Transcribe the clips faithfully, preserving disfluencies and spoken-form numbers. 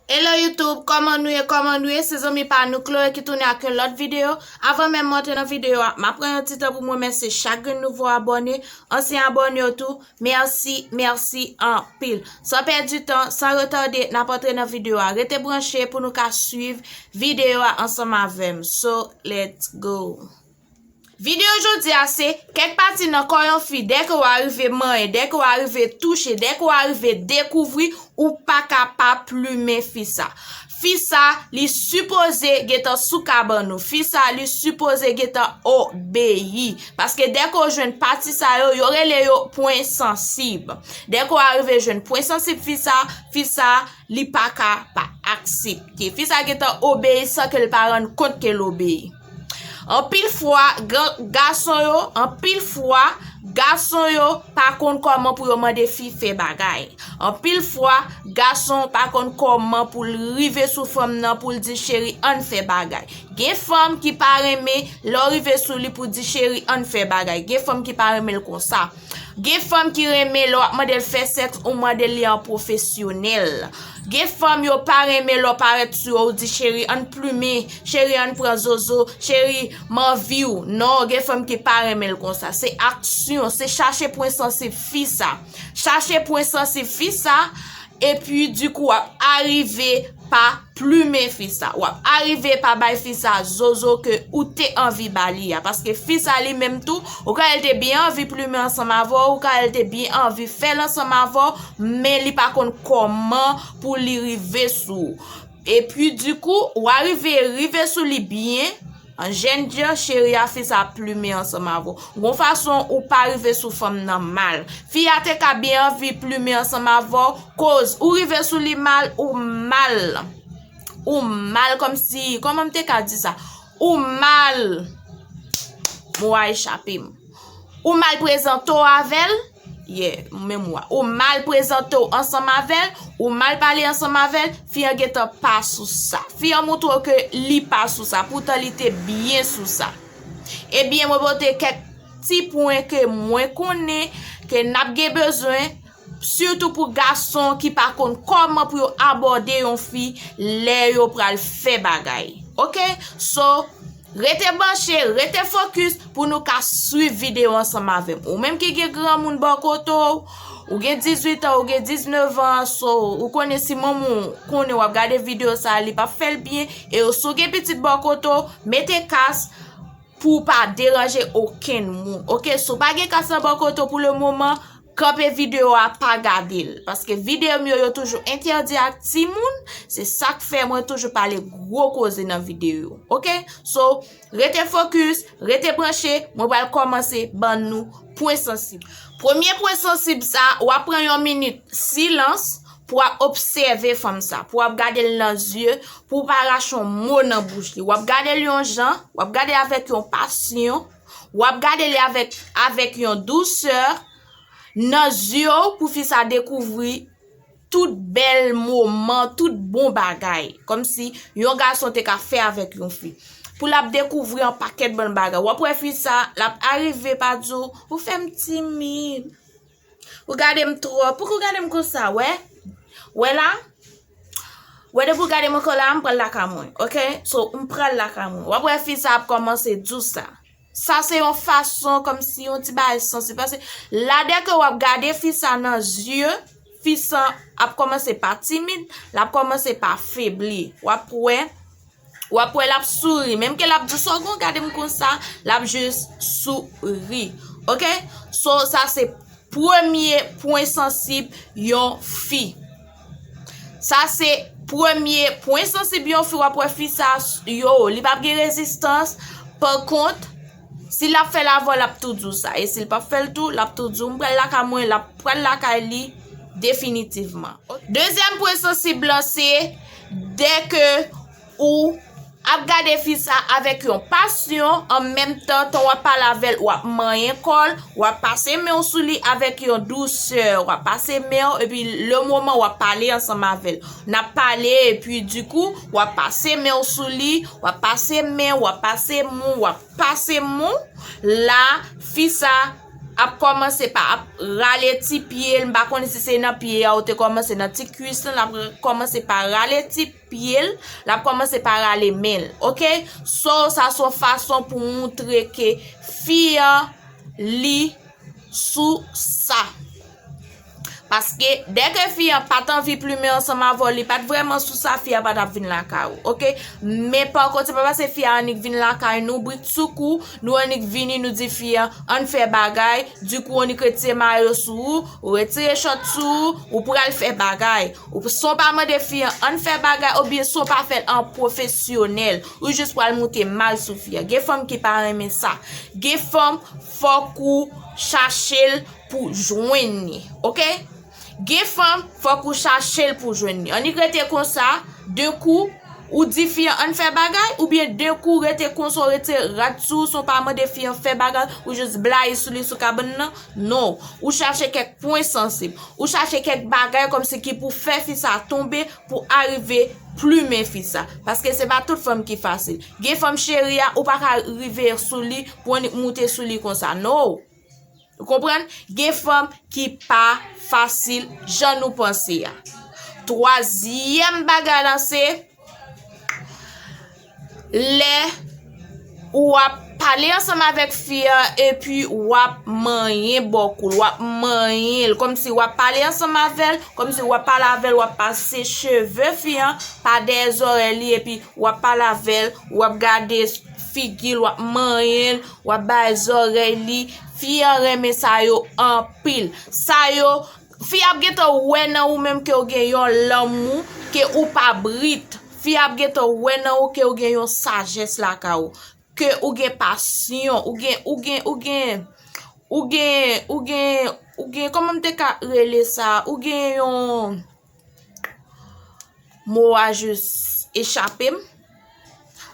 Hello YouTube, kòman nou ye, kòman nou ye? Se zanmi pa nou Chloé ki tounen ak yon lòt videyo. Avan menm m antre nan videyo a, m ap pran yon ti tan pou m remèsye chak grenn nouvo abòne, ansyen abòne yo tou. Mèsi, mèsi anpil. San pèdi tan, san retade, n ap antre nan videyo a. Rete branche pou nou ka swiv videyo a ansanm avè m. So, let's go. Videyo jodi a se kèk pati nan kò yon fi, dèke w arive manyen, dèke w arive touche, dèke w arive dekouvri, ou pa ka pa plimen fi sa. Fi sa, li sipoze gentan sou kabann ou. Fi sa, li sipoze gentan obeyi. Paske dèke w jwenn pati sa yo, yo rele yo pwen sansib. Dèke w arive jwenn pwen sansib fi sa, fi sa, li pa ka pa aksepte. Fi sa gentan obeyi san ke l pa rann kont ke l obeyi. Anpil fwa, ga-, gason yo, anpil fwa, gason yo pa konn kòman pou yo mande fi fè bagay. Anpil fwa, gason pa konn kòman pou l rive sou fanm nan pou l di, "Cheri, ann fè bagay." Gen fanm ki pa renmen lè w rive sou li pou di, "Cheri, ann fè bagay." Gen fanm ki pa renmen l konsa. Gen fanm ki renmen lè w ap mande l fè sèks, ou mande l li an pwofesyonèl. Gen fanm yo pa renmen lè w parèt sou yo, ou di, "Cheri, ann plimen, cheri, ann pran zozo, cheri, m anvi w." Non, gen fanm ki pa renmen l konsa. Se aksyon, se chache pwen sansib fi sa. Chache pwen sansib fi sa, epi dikou w ap arive pa plimen fi sa. W ap arive pa bay fi sa zozo ke ou te anvi ba li a. Paske fi sa li menm tou, ou ka wè l te byen anvi plimen ansanm avè w, ou ka wè l te byen anvi fè l ansanm avè w, men li pa konn kòman pou li rive sou ou. Epi dikou, w arive, rive sou li byen, an jèn jan, cheri a, fi sa ap plimen ansanm avè w. Gon fason ou pa rive sou fanm nan mal. Fi a te ka byen anvi plimen ansanm avè w, koz ou rive sou li mal, ou mal. Ou mal kòmsi, kòman m te ka di sa? Ou mal. Mo a echape m. Ou mal prezante w avè l. Yeah, menm ou a. Ou mal prezante w ansanm avè l, ou mal pale ansanm avè l, fi an gentan pa sou sa. Fi an montre w ke li pa sou sa, poutan li te byen sou sa. Ebyen, mwen pote kèk ti pwen ke mwen konnen ke n ap gen bezwen, sitou pou gason ki pa konn kòman pou yo abòde yon fi lè yo pral fè bagay. Oke? So, rete branche, rete fokis pou nou ka swiv videyo ansanm avè m. Ou menm ki gen granmoun bò kote w, ou gen dizuit an, ou gen diznèf an, so, ou konnen si manman w konnen w ap gade videyo sa, li p ap fè l byen, e si w gen pitit bò kote w, mete kas pou w pa deranje okenn moun. Oke, si w pa gen kas nan bò kote w pou le moman, kanpe videyo a, pa gade l. Paske videyo m yo, yo toujou entèdi ak timoun, se sa k fè mwen toujou pale gwo koze nan videyo yo. Oke? So, rete fokis, rete branche, mwen pral kòmanse ban nou pwen sansib. Premye pwen sansib sa, w ap pran yon minit silans pou w ap obsève fanm sa, pou w ap gade l nan zye, pou w pa rache yon mo nan bouch li. W ap gade l yon jan, w ap gade avèk yon pasyon, w ap gade li avèk, avèk yon dousè nan zye w pou fi sa dekouvri tout bèl moman, tout bon bagay. Kòmsi yon gason te ka fè avèk yon fi. Pou l ap dekouvri yon pakèt bon bagay. W ap wè fi sa, l ap arive pa di w, "Ou fè m timid." Ou gade m twòp. Pouki w gade m konsa, wè? Wè la? Wè depi w gade m ankò la, m pral lakay mwen, oke? So, m pral lakay mwen. W ap wè fi sa ap kòmanse di w sa. Sa se yon fason kòmsi yon ti bagay sansib. Paske la dèke w ap gade fi sa nan zye, fi sa ap kòmanse pa timid, l ap kòmanse pa febli. W ap wè, w ap wè l ap souri. Menm ke l ap di w, "Sa w gen w gade m konsa?" L ap jis souri. Oke? So, sa se premye pwen sansib yon fi. Sa se premye pwen sansib yon fi, w ap wè fi sa, yo, li p ap gen rezistans. Pa kont, si l ap fè l avè w, l ap tou di w sa. E si l p ap fè l tou, l ap tou di w, "M pral lakay mwen," l ap pral lakay li definitivman. Dezyèm pwen sansib lan se, dèke ou ap gade fi sa avèk yon pasyon, an menm tan, tan w ap pale avè l, w ap manyen kò l, w ap pase men w sou li avèk yon dousè, w ap pase men w, epi le moman w ap pale ansanm avè l. N ap pale, epi dikou, w ap pase men w sou li, w ap pase men, w ap pase men, w ap pase men w. La, fi sa ap kòmanse pa ap rale ti pye l, m pa konnen si se nan pye a ou te kòmanse, nan ti kwis lan, l ap kòmanse pa rale ti pye l, l ap kòmanse pa rale men l, oke? So, sa se yon fason pou moutre ke fi an li sou sa. Paske dèke fi an pa t anvi plimen ansanm avè w, li pa t vrèman sou sa, fi a pa t ap vin lakay ou, oke? Men pa kont, se pa paske fi a annik vin lakay nou, britsoukou, nou annik vini, nou di fi a, ann fè bagay, dikou, annik retire mayo sou ou, ou retire chòt sou ou, ou pral fè bagay. Ou son pa mande fi an, ann fè bagay, oubyen son pa fè l an pwofesyonèl. Ou jis pral moute mal sou fi a. Gen fanm ki pa renmen sa. Gen fanm, fòk ou chache l pou jwenn li, oke? Gen fanm, fòk ou chache l pou jwenn li. Annik rete konsa, de kou, ou di fi an, ann fè bagay, oubyen de kou, rete konsa, ou rete rad sou, son pa mande fi an fè bagay, ou jis blayi sou li sou kabann nan. Non, ou chache kèk pwen sansib. Ou chache kèk bagay kòmsi ki pou fè fi sa tonbe, pou arive plimen fi sa. Paske se pa tout fanm ki fasil. Gen fanm cheri a, ou pa ka rive sou li, pou annik moute sou li konsa. No. Ou konprann? Gen fanm ki pa fasil jan nou panse a. Twazyèm bagay la se lè ou ap pale ansanm avèk fi a epi w ap manyen bò kou l, w ap manyen l, kòmsi w ap pale ansanm avè l, kòmsi w ap pale avè l, w ap pase cheve fi a pa dèyè zòrèy li epi w ap pale avè l, w ap gade figi l, w ap manyen l, w ap bay zòrèy li. Fi a renmen sa yo anpil. Sa yo, fi a ap gentan wè nan ou menm ke w gen yon lanmou, ke ou pa brit. Fi a ap gentan wè nan ou ke w gen yon sajès lakay ou, ke ou gen pasyon, ou gen, ou gen, ou gen, ou gen, ou gen, ou gen, kòman m te ka rele sa? Ou gen yon, mo a jis echape m.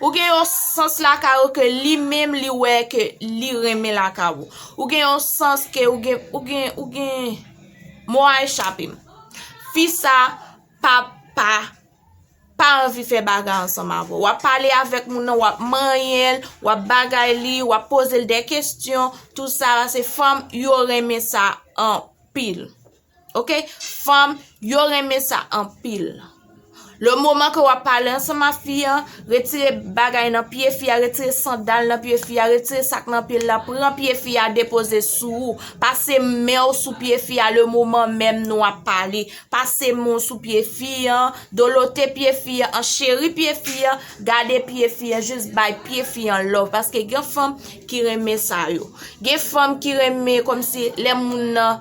Ou gen yon sans lakay ou ke li menm li wè ke li renmen lakay ou. Ou gen yon sans ke ou gen, ou gen, ou gen, mo a echape m. Fi sa pa, pa, pa anvi fè bagay ansanm avè w. W ap pale avèk moun nan, w ap manyen l, w ap bagay li, w ap poze l de kesyon, tou sa, se fanm yo renmen sa anpil. Oke? Fanm yo renmen sa anpil. Le moman ke w ap pale ansanm ak fi an, retire bagay nan pye fi a, retire sandal nan pye fi a, retire sa k nan pye l la, pran pye fi a, depoze sou ou. Pase men w sou pye fi a le moman menm nou ap pale. Pase men w sou pye fi an, dolote pye fi an, cheri pye fi an, gade pye fi an, jis bay pye fi an love. Paske gen fanm ki renmen sa yo. Gen fanm ki renmen kòmsi lè moun nan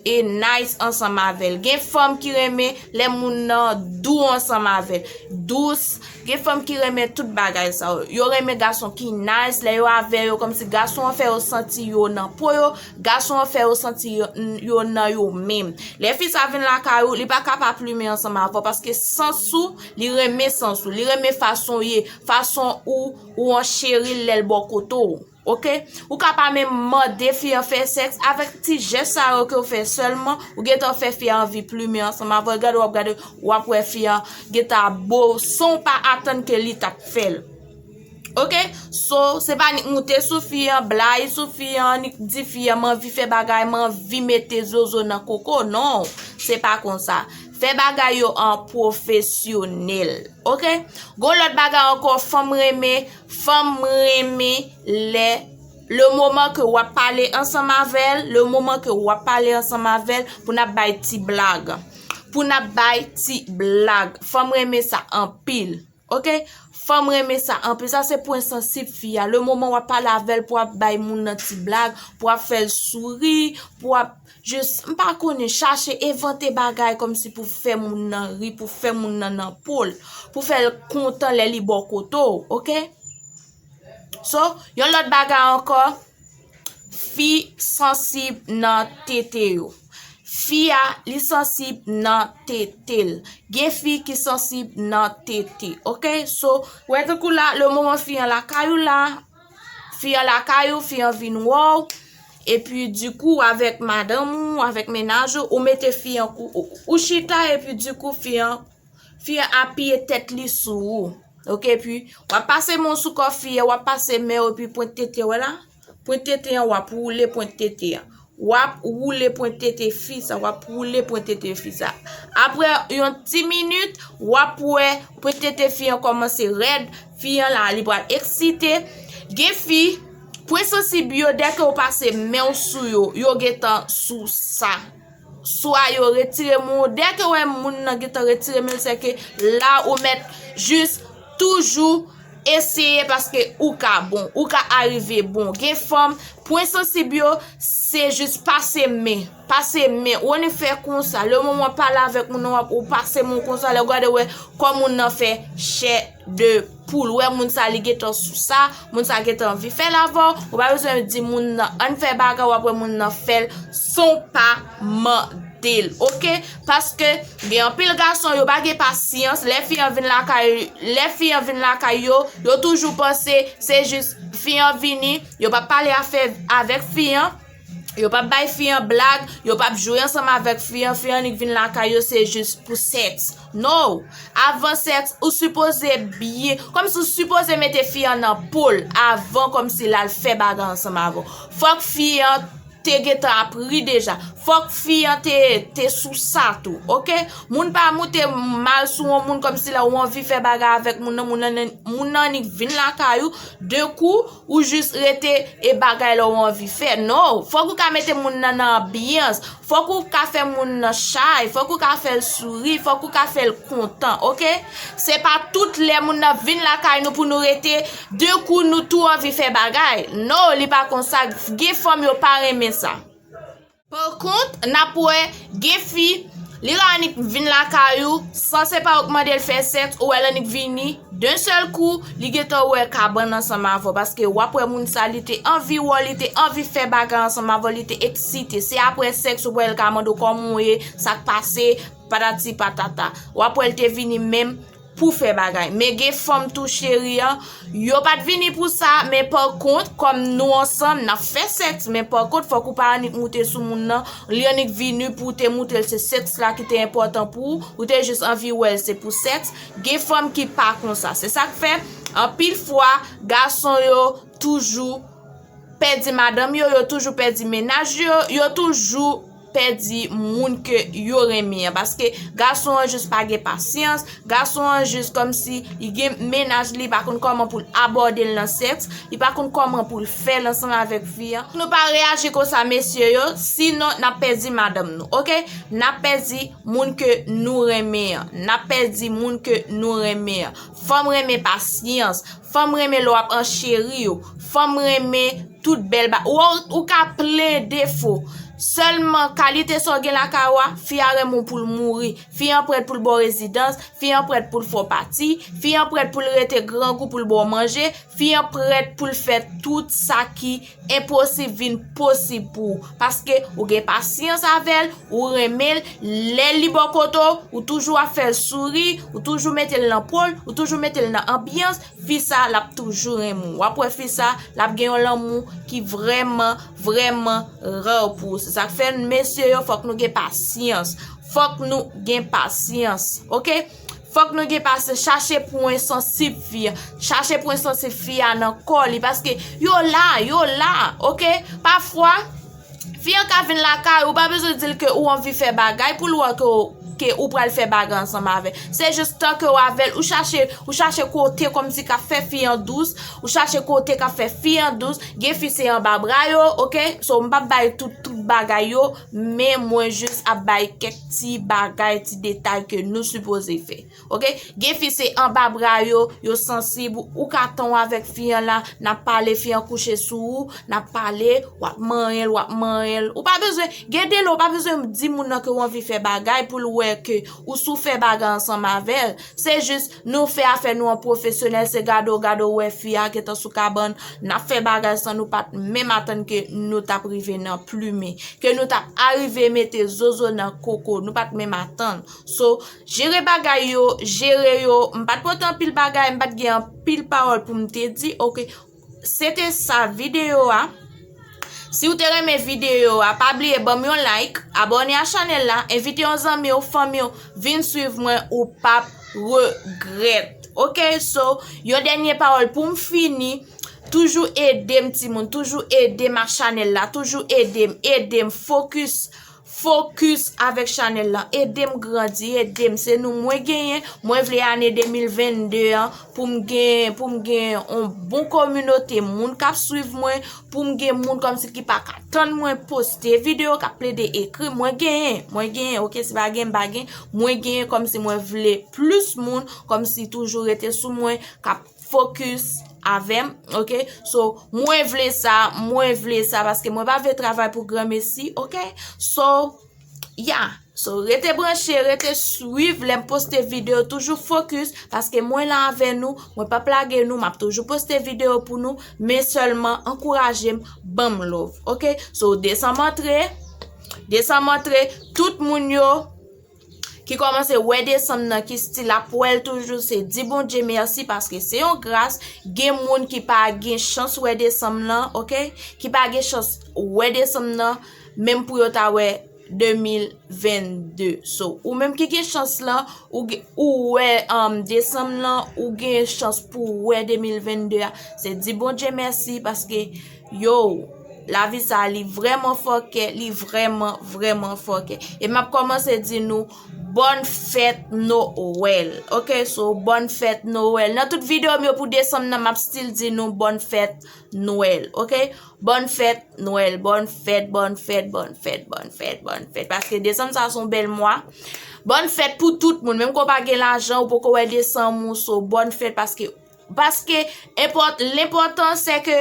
e nice ansanm avè l. Gen fanm ki renmen lè moun nan dou ansanm avè l. Dous. Gen fanm ki renmen tout bagay sa yo. Yo renmen gason ki nice, lè yo avè yo, kòmsi gason an fè yo santi yo nan po yo, gason an fè yo santi yo, yo nan yo menm. Lè fi sa vin lakay ou, li pa ka pa plimen ansanm avè w, paske sans ou, li renmen sans ou, li renmen fason w ye, fason ou, ou an cheri l lè l bò kote w. Oke? Ou ka pa menm mande fi an fè sèks, avèk ti jès sa yo ke w fè sèlman, ou gentan fè fi a anvi plimen ansanm avè w. Gade, w ap gade, w ap wè fi a gentan ap bo san w pa atann ke li t ap fè l. Oke? So, se pa nik moute sou fi an, blayi sou fi an, nik di fi an, "M anvi fè bagay, m anvi mete zozo nan koko." Non, se pa konsa. Fè bagay yo an pwofesyonèl. Oke? Gon lòt bagay ankò, fanm renmen, fanm renmen lè, le moman ke w ap pale ansanm avè l, le moman ke w ap pale ansanm avè l, pou n ap bay ti blag. Pou n ap bay ti blag. Fanm renmen sa anpil. Oke? Fanm renmen sa anpil. Sa se pwen sansib fi a. Le moman w ap pale avè l, pou w ap bay moun nan ti blag, pou w ap fè l souri, pou w ap jis, m pa konnen, chache envante bagay kòmsi pou fè moun nan ri, pou fè moun nan nan po l, pou fè l kontan lè li bò kote w, oke? So, yon lòt bagay ankò, fi sansib nan tete yo. Fi a, li sansib nan tete l. Gen fi ki sansib nan tete, oke? So, wè tankou la, le moman fi an lakay ou la, fi an lakay ou, fi an vin wè w, epi dikou, avèk madanm ou, avèk mennaj ou, ou mete fi an kou, ou, ou chita, epi dikou, fi an, fi an apiye tèt li sou ou. Oke, epi w ap pase men w sou kò fi an, w ap pase men w, epi pwent tete, wè la? Pwent tete an, w ap woule pwent tete an. w ap woule pwen tete fi sa, w ap woule pwen tete fi sa. Apre yon ti minit, w ap wè pwen tete fi an kòmanse rèd, fi an la, li pral eksite. Gen fi, pwen sansib yo, dèke w pase men w sou yo, yo gentan sou sa. Swa yo retire men w, dèke w wè moun nan gentan retire men l, sèke la ou mèt jis toujou eseye paske ou ka bon, ou ka arive bon. Gen fanm, pwen sansib yo, se jis pase men, pase men. Ou annik fè konsa, lemoman w ap pale avèk moun nan, w ap, ou pase men w konsa, lè w gade, w wè kò moun nan fè chè de poul. Ou wè moun sa, li gentan sou sa, moun sa gentan anvi fè l avè w. Ou pa bezwen di moun nan, ann fè bagay, w ap wè moun nan fè l san w pa mande l, oke? Paske gen anpil gason, yo pa gen pasyans. Lè fi an vin lakay, lè fi an vin lakay yo, yo toujou panse se jis fi an vini, yo p ap pale afè avèk fi an, yo p ap bay fi an blag, yo p ap jwe ansanm avèk fi an, fi an annik vin lakay yo, se jis pou sèks. No! Avan sèks, ou sipoze byen, kòmsi ou sipoze mete fi an nan po l avan, kòmsi l al fè bagay ansanm avè w. Fòk fi an te gentan ap ri deja. Fòk fi an te, te sou sa tou, oke? Moun pa moute mal sou yon moun kòmsi lè ou anvi fè bagay avèk moun nan, moun nan, moun nan annik vin lakay ou, de kou, ou jis rete e bagay la ou anvi fè. No, fòk ou ka mete moun nan nan anbyans, fòk ou ka fè moun nan chay, fòk ou ka fè l souri, fòk ou ka fè l kontan, oke? Se pa tout lè moun nan vin lakay nou pou nou rete, de kou nou tou anvi fè bagay. No, li pa konsa, gen fanm yo pa renmen sa. Pa kont, n ap wè, gen fi, li ka annik vin lakay ou, san se pa ou k mande l fè sèks, ou wè l annik vini, d'un sèl kou, li gentan wè kabann ansanm avè w, paske w ap wè moun sa, li te anvi wè w, li te anvi fè bagay ansanm avè w, li te eksite. Se apre sèks ou wè l ka mande w kòman w ye, sa k pase, patati patata. W ap wè l te vini menm pou fè bagay. Men gen fanm tou cheri an, yo pa t vini pou sa, men pa kont, kòm nou ansanm, n ap fè sèks, men pa kont, fòk ou pa annik moute sou moun nan, li annik vini pou w te moutre l se sèks la ki te enpòtan pou ou, ou te jis anvi wè l se pou sèks. Gen fanm ki pa konsa. Se sa k fè, anpil fwa, gason yo toujou pèdi madanm yo, yo toujou pèdi mennaj yo, yo toujou pèdi moun ke yo renmen an. Paske gason an jis pa gen pasyans, gason an jis kòmsi li gen mennaj li, li pa konn kòman pou l abòde l nan sèks, li pa konn kòman pou l fè l ansanm avèk fi an. Nou pa reyaji konsa, mesye yo, sinon n ap pèdi madanm nou, oke? N ap pèdi moun ke nou renmen an. N ap pèdi moun ke nou renmen an. Fanm renmen pasyans. Fanm renmen lè w ap ancheri yo. Fanm renmen tout bèl ba-, ou, ou ka plen defo. Sèlman kalite sa w gen lakay ou a, fi a renmen w pou l mouri. Fi an prèt pou l ba w rezidans, fi an prèt pou l fè w pati, fi an prèt pou l rete grangou pou l ba w manje, fi an prèt pou l fè tout sa ki enposib vin posib pou ou. Paske ou gen pasyans avè l, ou renmen l, lè li bò kote w, ou toujou ap fè l souri, ou toujou mete l nan po l, ou toujou mete l nan anbyans, fi sa, l ap toujou renmen w. W ap wè fi sa, l ap gen yon lanmou ki vrèman, vrèman ra pou ou. Se sa k fè, mesye yo, fòk nou gen pasyans. Fòk nou gen pasyans, oke? Fòk nou gen pasyans. Chache pwen sansib fi a. Chache pwen sansib fi a nan kò li, paske yo la, yo la, oke? Pafwa, fi an ka vin lakay ou, pa bezwen di l ke ou anvi fè bagay pou l wè ke, ke ou pral fè bagay ansanm avè l. Se jis tan ke w avè l, ou chache, ou chache kote kòmsi k ap fè fi an dous, ou chache kote k ap fè fi an dous. Gen fi se anba bra yo, oke? So, m p ap bay tout, tout bagay yo, men mwen jis ap bay kèk ti bagay, ti detay ke nou sipoze fè. Oke? Gen fi se anba bra yo, yo sansib, ou ka tann avèk fi an la, n ap pale, fi an kouche sou ou, n ap pale, w ap manyen l, w ap manyen l. Ou pa bezwen, gen de lè ou pa bezwen di moun nan ke w anvi fè bagay pou l wè ke ou sou fè bagay ansanm avè l. Se jis nou fè afè nou an pwofesyonèl, se gade w gade w wè fi a gentan sou kabann, n ap fè bagay san nou pa t menm atann ke nou t ap rive nan plimen, ke nou t ap arive mete zozo nan koko, nou pa t menm atann. So, jere bagay yo, jere yo. M pa t pote anpil bagay, m pa t gen anpil pawòl pou m te di. Oke, se te sa videyo a. Si w te renmen videyo a, pa bliye ban m yon like, abòne a chanèl la, envite yon zanmi w, fanmi w, vin swiv mwen, ou p ap regrèt. Oke, so, yon dènye pawòl pou m fini. Toujou ede m, timoun. Toujou ede m ak chanèl la. Toujou ede m. Ede m. Focus. Focus avèk chanèl lan. Ede m grandi. Ede m. Se nou mwen genyen. Mwen vle ane de mil vennde an pou m gen, pou m gen yon bon kominote moun k ap swiv mwen, pou m gen moun kòmsi ki pa ka tann mwen poste videyo, k ap plede ekri. Mwen genyen. Mwen genyen. Oke, si pa gen, m pa gen. Mwen genyen kòmsi mwen vle plis moun, kòmsi toujou rete sou mwen, k ap focus avè m, oke? So, mwen vle sa, mwen vle sa, paske mwen pa vle travay pou granmesi, oke? So, yeah. So, rete branche, rete swiv lè m poste videyo, toujou focus, paske mwen la avè nou, mwen p ap lage nou, m ap toujou poste videyo pou nou, men sèlman ankouraje m, ban m love, oke? So, desanm antre, desanm antre, tout moun yo, ki kòmanse wè desanm nan, ki still ap wè l toujou, se di Bondye mèsi, paske se yon gras. Gen moun ki pa gen chans wè desanm nan, oke? Ki pa gen chans wè desanm nan, menm pou yo ta wè de mil vennde. So, ou menm ki gen chans lan, ou, ou wè, um, desanm nan, ou gen chans pou wè de mil vennde a. Se di Bondye mèsi, paske, yo, lavi sa, li vrèman fòkè, li vrèman, vrèman fòkè. E m ap kòmanse di nou, bòn fèt Nwèl. Oke, so, bòn fèt Nwèl. Nan tout videyo m yo pou desanm nan, m ap still di nou, bòn fèt Nwèl. Oke? Bòn fèt Nwèl, bòn fèt, bòn fèt, bòn fèt, bòn fèt, bòn fèt. Paske desanm sa se yon bèl mwa. Bòn fèt pou tout moun, menm ke w pa gen lajan, ou poko wè desanm ou, so bòn fèt, paske, paske enpòt-, lenpòtan se ke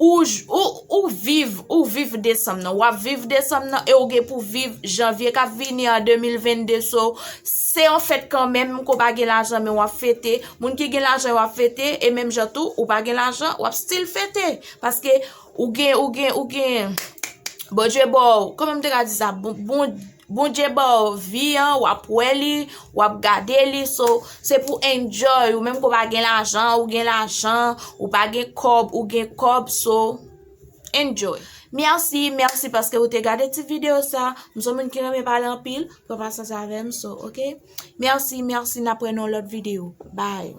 ou, ou, ou viv, ou viv desanm nan, w ap viv desanm nan, e ou gen pou viv janvye k ap vini an de mil vennde, so se yon fèt kanmenm, menm ke w pa gen lajan, men w ap fete. Moun ki gen lajan, w ap fete, e menm jan tou, ou pa gen lajan, w ap still fete. Paske ou gen, ou gen, ou gen, Bondye ba w, kòman m te ka di sa? Bon, bon, Bondye ba w vi an, w ap wè li, w ap gade li, so, se pou enjoy, ou menm ke w pa gen lajan, ou gen lajan, ou pa gen kòb, ou gen kòb, so, enjoy. Mèsi, mèsi paske ou te gade ti videyo sa, m se yon moun ki renmen pale anpil, pran pasyans avè m, so, oke? Mèsi, mèsi, n ap wè nan yon lòt videyo. Bye.